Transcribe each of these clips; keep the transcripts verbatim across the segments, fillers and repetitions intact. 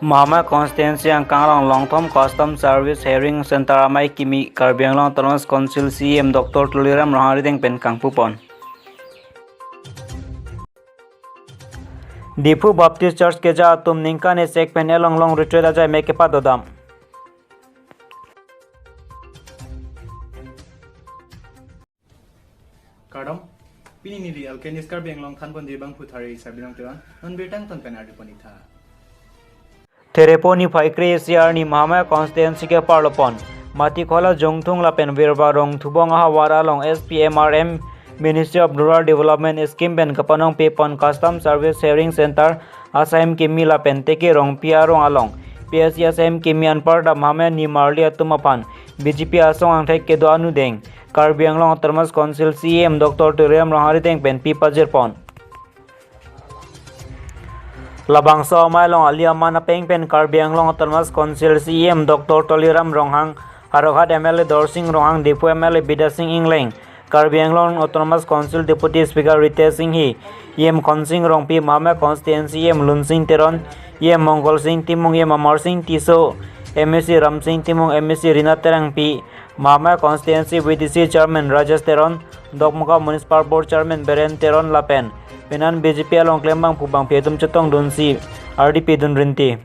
Mahamaya Constituency angkang along longthom Custom Service Hearing Center amei kimi Karbi Anglong Autonomous Council C E M Doctor Tuliram Ronghang arideng pen kangpupon. Diphu Baptist Church keja atum ningkan isi-ek pen elong long retreat ajai me kepadodam. Kardom, pini neli Alkenis Karbi Anglong thanponji abangphu Thari Sabilong Teron, non birta angton pen arjupon-ik tha. Therepo niphai kre-isi arni Mahamaya Constituency keparlopon Matikhola Jongthung lapen Virba Rongthubong ahavar along S P M R M Ministry of Rural Development Scheme pen kapanongpipon Custom Service Hearing Center asai kimi lapen Teke Rongpi arong along P S C asai kimi anparta Mahamaya nimarli atum aphan B J P asong angthek kedo anudeng Karbi Anglong Autonomous Council C E M Doctor Tuliram Ronghang arideng pen pipajirpon. Labangso amei along ali aman apeng pen Karbi Anglong Autonomous Council C E M Doctor Tuliram Ronghang, Howraghat M L A Dorsing Ronghang, Diphu M L A Bidya Sing Engleng, Karbi Anglong Autonomous Council Deputy Speaker Ritesh Enghi, E M Khonsing Rongpi, Mahamaya Constituency E M Lunsing Teron, E M Mongol Sing Timung, E M Amar Sing Tisso, M A C Ramsing Timung, M A C Rina Terangpi, Mahamaya Constituency V D C Chairman Rajesh Teron, Dokmoka Municipal Board Chairman Beren Teron lapen penan B J P along klembangphu bangpi atum chetongdunsi ardi pidun rinti.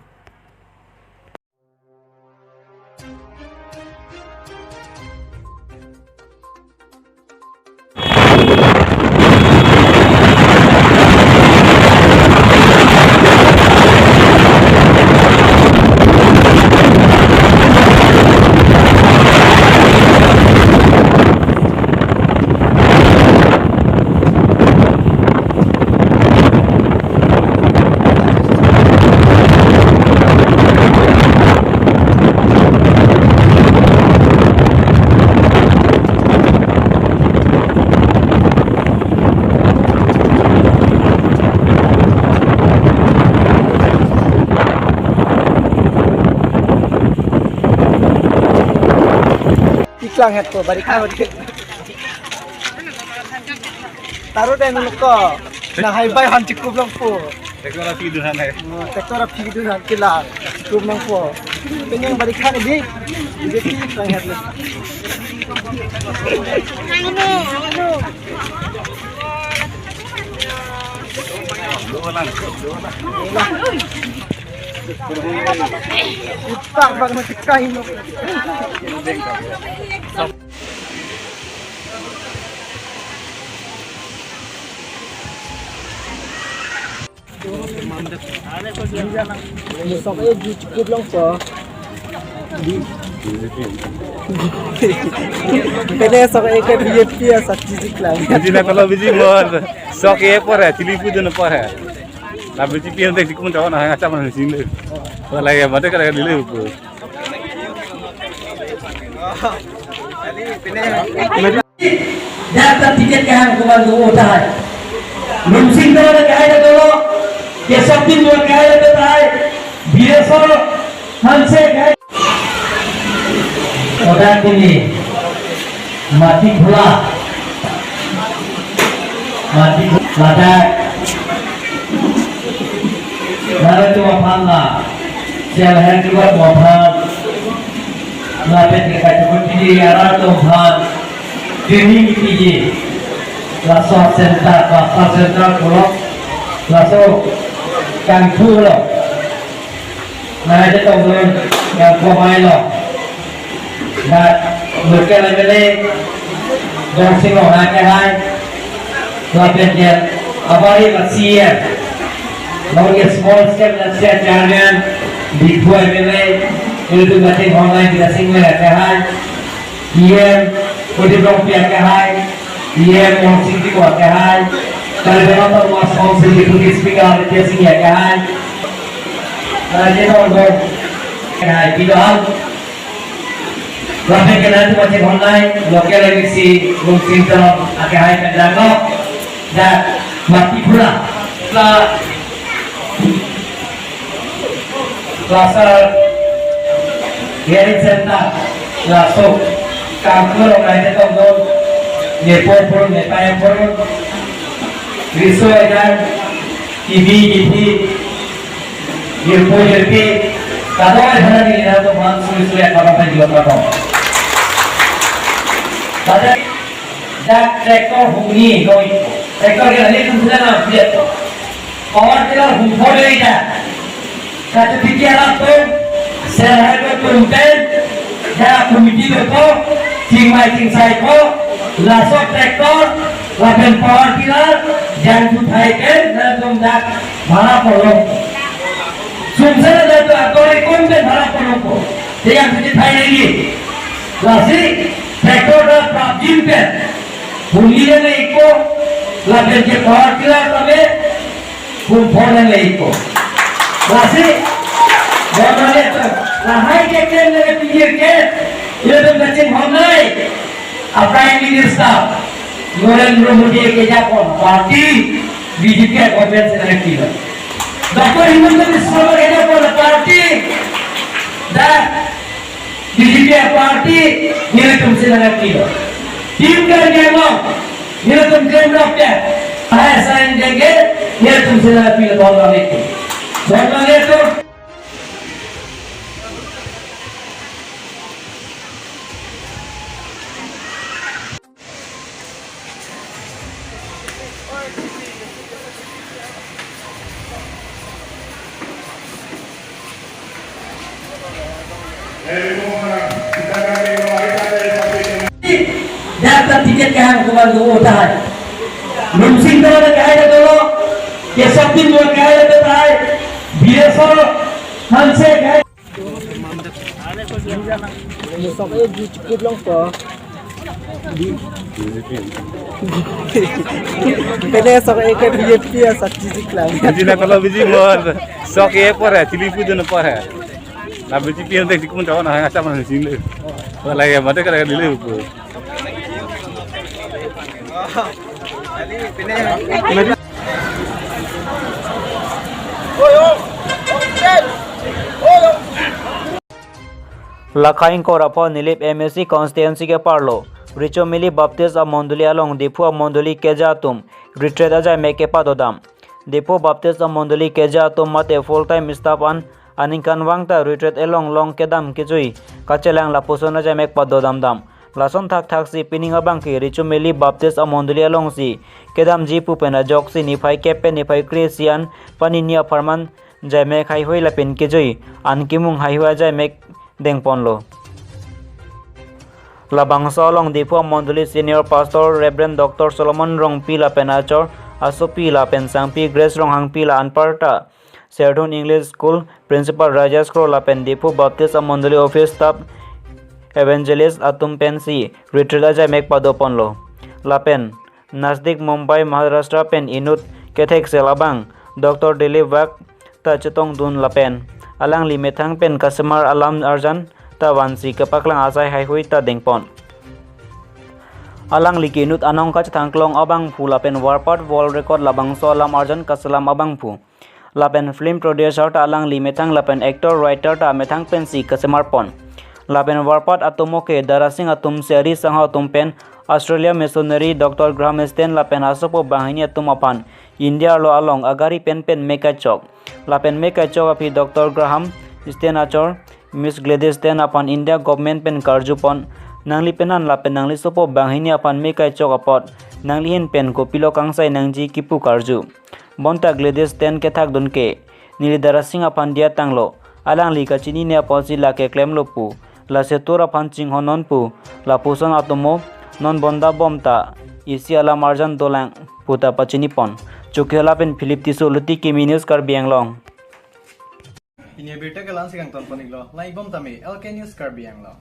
Iklang het ko, bari kau di. Taruh deh nungko. Nah, hai bai han cukup lang po. Tractor aphi dun han hai. Oh, tractor aphi dun han kila. Cukup lang po. Penyang bari kau di. Jadi iklang het lo. Utak bang masih kain. Sok e ju cukup long po. Pele sok e ke B J P ya sak jijik lang. Biji na kalau biji mon. Sok e por hai, chili pu dun por hai. Na B J P yang tek dikun tawan hanya sama sini. Wala ya mate kala dile pu. Data ticket kahang kuman do utai. Lumsing Teron kahai da dolo. Kesakti dua kahai da tai. Biresor Hanse kahai. Oda kini Matikhola. Matikhola. Nara cuma phan la. Sial hen cuma phan. Lapen ke kacukut di ara tumphan. Kini kiti ye. Laso center, laso center kolok. Laso kangpu lo. Nah, aja tong dun kangpu mai lo. Nah, local M L A Dorsing Ronghang kahai. Lapen ke abari ma C M. Lalu ke small scale industrial chairman, Diphu M L A, itu batin online kita sing melihat kahai. E M Prodip Rongpi kahai, E M Mohan Sing Timung kahai, Karbi Anglong Autonomous Council Deputy Speaker Aditya Singh kahai. Rajesh Tongdong kahai, Bidal. Lapen ke nanti macam online, local M A C Lunsing Teron kahai pen dang lo. Dan Matikhola. La, laso hearing center, laso kangpu lo kaite tong dun, nepo purun, nepai purun, riso edan, T V, T V, nepo nepi, Kadokave bhara ni ira to man suri suri akaba pa jiwa kadok. Pada dak tractor huni koi. Tractor ke ani tum sila na piat to. Power tiller hum phone ida. Katu piti alam to. Serhai ko tum pen. Ya committee ko to. Chingmai chingsai ko. Laso tractor. Lapen power tiller. Jan tu thai pen. Na tum dak. Bhara polong. Sumsena da tu atori kum pen bhara polong ko. Te yang tu thai lagi. Lasi, tractor da prapjin pen. Huni le le iko. Lapen ke power tiller tame. Hum phone le le iko. Lasi, bhara le tu. Lahai ke ken le pinggir ke. Ile tu kacing honai. A Prime Minister Narendra Modi ke japon party B J P a government si nangkilo. Doctor Himanta Biswa Sarma ke japon party da B J P a party nelitum si nangkilo. Team Karbi Anglong nelitum claim doctor. Hai sign denge nelitum si nangkilo. Bhara le tu. Bhara le tu. Daftar ticket kaham kuman do tahai. Lumsing to ada kahai dolo. Kesakti dua kahai do tahai. Biasa Hanse kahai. Sok e ju chikit long po. Pele sok e ke B J P asak jijik lang. Biji na kalau biji mon. Sok e por hai, chili pu dun por hai. Na B J P yang tek sikun tahu na hanya sama sini. Wala ya mate kada dile pu. Lakha ingkoi ra pho Nilip M A C constituency keparlo Richo Meli Baptist amondoli along Diphu amondoli keja atum retreat ajai mek kepadodam. Diphu Baptist amondoli keja atum mate full time staff an aningkan vang ta retreat along long kedam kejui kachelang lapuson ajai mek padodamdam. Lason thakthak si pining abang ke Richo Meli Baptist amondoli alongsi kedamji pu pen ajoksi niphai kep pen niphai kre-isi an panini apharman jaimek haihui lapen kejui an kimung haihui ajaimek dengponlo. Labangso along Diphu amondoli Senior Pastor Reverend Doctor Solomon Rongpi lapen achor asopi lapen sangpi Grace Ronghangpi la anparta Serdun English School Principal Rajesh Kro lapen Diphu Baptist amondoli office staff evangelist atum pensi retreat ajaimek padoponlo. Lapen Nasdik Mumbai Maharashtra pen inut kethek sel abang Doctor Dilip Wagh ta chetongdun lapen alangli methang pen kasemar alam arjan ta vansi kepaklang asai haihui ta dengpon. Alangli ke inut anong kachethangklong abangphu lapen Warpat World Record labangso alam arjan kaselam abangphu. Lapen film producer ta alangli methang lapen actor writer ta methang pensi kasemarpon. Lapen Warpat atomo ke Dara Singh atum si ari sangho atum pen Australia missionary Doctor Graham Staines lapen asopo banghini atum aphan India arlo along agari pen pen mek kachok. Lapen mek kachok aphi Doctor Graham Staines achor Miss Gladys Staines aphan India government pen karjupon, nangli penan lapen nangli sopo banghini aphan mek kachok apot nangli hin pen kopilo kangsai nangji kipu karju. Bonta Gladys Staines kethakdun ke, neli Dara Singh aphan diya tanglo, alangli kachinine apotsi lake klemlo pu, lasi atur aphan chinghon non pu, lapuson atomo non bonda bomta isi alam arjan dolang puta pachinipon. Chokiola pen Philip Tisso, Luti Kimi News, Karbi Anglong. Pini abirta ke la-ansi kangtonpon-iklo, lang-ik bom tame L K News Karbi Anglong.